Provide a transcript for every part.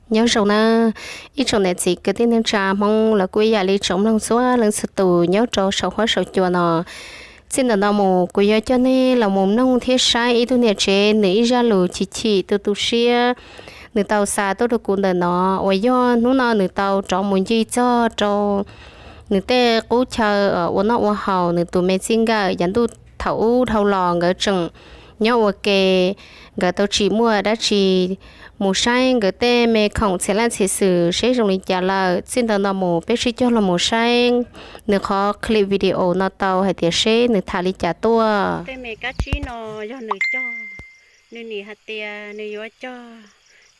Nyob zoo na, ib tsoom niam txiv kwv tij neej tsa Hmoob los kuj ib yam li tsoom mloog txhua leej txhua tus nyob rau saum huab saum cua no. Txij ntawm no mus kuv yuav coj nej los mus mloog thiab saib ib tug niam tsev nws ib zaj lus chim chim tu tu siab, nws tau xa tuaj rau kuv ntawm no, uas yog hnub no nws tau rov mus ncig txog rau nws tej qub chaw ua noj ua haus, nws tus me txij nkawm yav ntuj thaum ub dhau los nkawd tseem nyob ua ke, nkawd tau tsis muaj dab tsi mus saib nkawd tej me khoom txhia laj txhia xwm seb zoo li cas lawm. Txij ntawm no mus peb sib cog los mus saib nws qhov clip video no tau hais tias seb nws tham li cas tuaj. Tej me kab tsib no yog nws cog, nws nim hais tias nws yuav cog,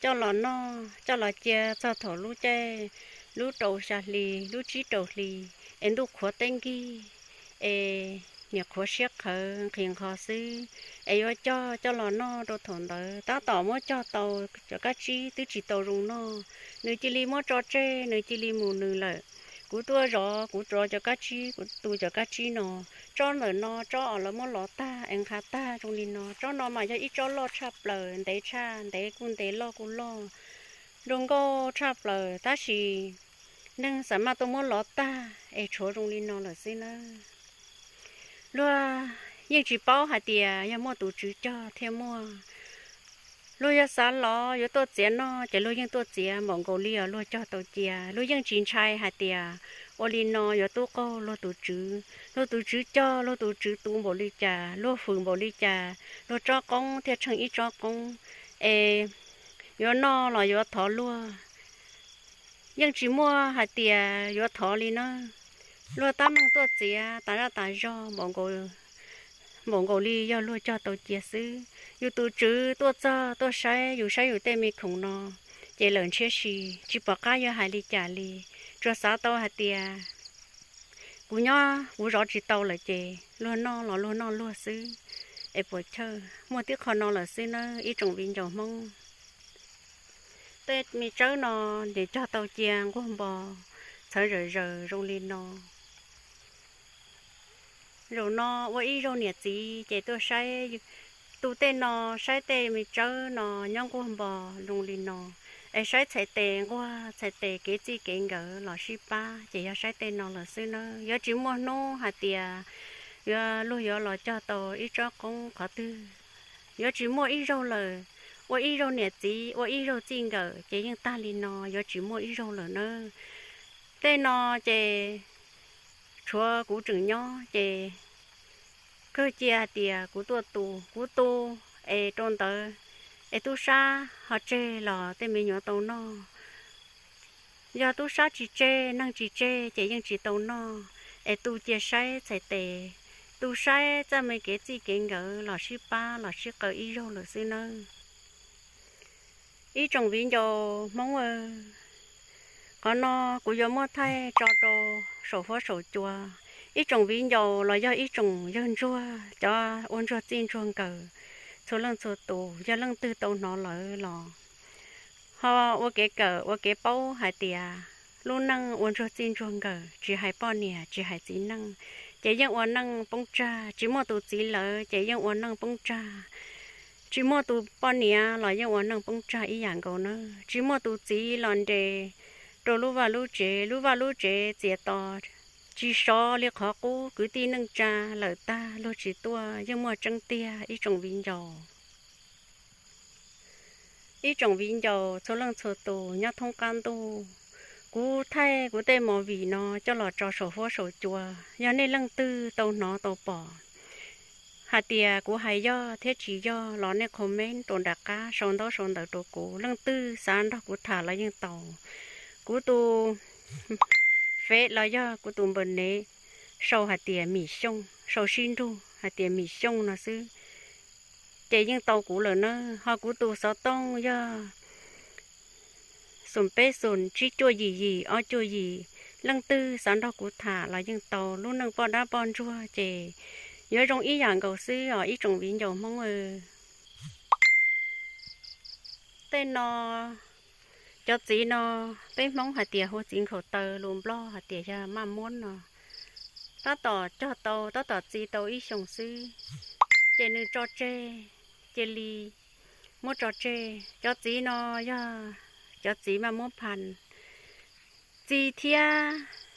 coj los noj, coj los cia txog thaum lub caij, lub rau xya hli, lub tsib rau hli, es ntuj qhuav teb nkig, es nim qhuav siab qhawv nqhis nqho xwb, es yuav cog coj los noj rau thaum ntawd. Tab tom muab cog tau cov kab tsib twb tsis tau zoo noj, nws cia li muab tso tseg, nws cia li mus nws lawm. Kuv tuaj zov, kuv zov cov kab tsib, kuv tu cov kab tsib no, tsob ntawm no tsob uas lawv muab lov tag es nqa tag zoo li no. Tsob no mas yog ib tsob loj tshaj plaws, ntev tshaj ntev, kuj ntev, loj kuj loj, zoo nkauj tshaj plaws, tab sis neeg xav maj tuaj muab lov tag es tshuav zoo li no lawm xwb nawb. Luag yeej tsis paub hais tias yog muaj tus tswv cog thiaj muaj. Luag yog xav lov yuav tuaj txiav noj ces luag yeej tuaj txiav npaum nkaus li os luag cog tau cia. Luag yeej tsis ntshai hais tias ua li no yuav tub qaug luag tus tswv. Luag tus tswv cog, luag tus tswv tu npaum li cas, luag hwm npaum li cas, luag tsob qoob thiaj tsheej ib tsob qoob, es yuav noj los yuav thov luag, yeej tsis muaj hais tias yuav thov li nawb. Luag tab meeg tuaj txiav tas zaj tas zog npaum nkaus li yog luag cog tau cia xwb. Yus tus tswv tuaj txog tuaj saib yus, saib yus tej me khoom no, ces lawm ntshiab si, tsis pom qab yuav hais li cas li. Tsuas xav tau hais tias kuv nyob kuv zov tsis tau lawm ces luag noj los luag noj luag xwb, es puas chawj. Muaj tib qho no lawm xwb nawb ib tsoom viv ncaus Hmoob. Tej me tsawb no nws cog tau cia nquag npo, txhawv zawm zaws zoo li no. Zaum no ua ib zaug niam txiv ces tuaj saib, tu tej no, saib tej me tsawb no nyob nquag npo zoo li no, es saib txhais tes nquag txhais tes kev txij kev nkawm los sib pab ces yog saib tej no lawm xwb nawb. Yuav tsis muaj hnub hais tias yuav luag yuav los cog tau ib tsob qoob qhov twg. Yuav tsis muaj ib zaug lawm, ua ib zaug niam txiv ua ib zaug txij nkawm ces yeej tag li no, yuav tsis muaj ib zaug lawm nawb. Tej no ces tshuav kuv tseem nyob ces kawg cia hais tias kuv tuaj tu, kuv tu es rau ntawd es tub sab ho tseg los tej me nyuam tau noj. Yog tub sab tsis tseg, neeg tsis tseg ces yeej tsis tau noj, es tu cia saib txhais tes, tu saib txoj me kev txij kev nkawm los sib pab los sib qaws ib zaug lawm xwb nawb. Ib tsoom viv ncaus Hmoob, qhov no kuv yuav muab thaij tso rau saum huab saum cua. Ib tsoom viv ncaus los yog ib tsoom yawg ntsuag, cov ua ntsuag txij ntsuag nkawm, txhua leej txhua tus yog leej twg tau hnov lawm los ho ua kev kawm ua kev paub hais tias lub neej ua ntsuag txij ntsuag nkawm, tsis hais poj niam tsis hais txiv neej, ces yeej ua neej poob tsag. Tsis muaj tus txiv lawm ces yeej ua neej poob tsag, tsis muaj tus poj niam los yeej ua neej poob tsag ib yam nkaus nawb. Tsis muaj tus txiv los nres rau lub vaj lub tsev, lub vaj lub tsev txias to, tsis sov li qhov qub, kwv tij neej tsa lawm tag luag tsis tuaj yeej muaj tseeb tiag ib tsoom viv ncaus. Ib tsoom viv ncaus txhua leej txhua tus nyob thoob qab ntuj, kuv thaij kuv tej movie no coj los tso saum huab saum cua. Yog nej leej twg tau hnov tau pom hais tias kuv hais yog thiab tsis yog los nej comment rau nram qab, sau ntaub sau ntawv rau kuv. Leej twg xav nrog kuv tham los yeej tau. Kuv tus Face los yog kuv tus npawb nev sau hais tias Mim Xyooj, sau sib nrug hais tias Mim Xyooj no xwb, ces yeej tau kuv lawm nawb. Ho kuv tus xov tooj yog xoom peb xoom tsib cuaj yim yim ob cuaj yim. Leej twg xav nrog kuv tham los yeej tau. Lub neej poj dab poj ntsuag ces yuav zoo ib yam nkaus xwb os ib tsoom viv ncaus Hmoob. Tej no, cov txiv no peb Hmoob hais tias hu txiv nkhaus taw, lus Nplog hais tias yog maj muab no. Tab tom cog tau, tab tom txi tau ib xyoos xwb, ces nws tso tseg, cia li muab tso tseg. Cov txiv no yog cov txiv maj muab phas, txi thiab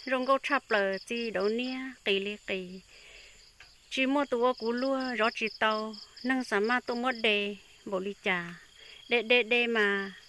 zoo nkauj tshaj plaws, txi dauv niab qis li qis. Tsis muaj tus ua kuv luag, zov tsis tau, neeg xav maj tuaj muab de npaum li cas. De de de mas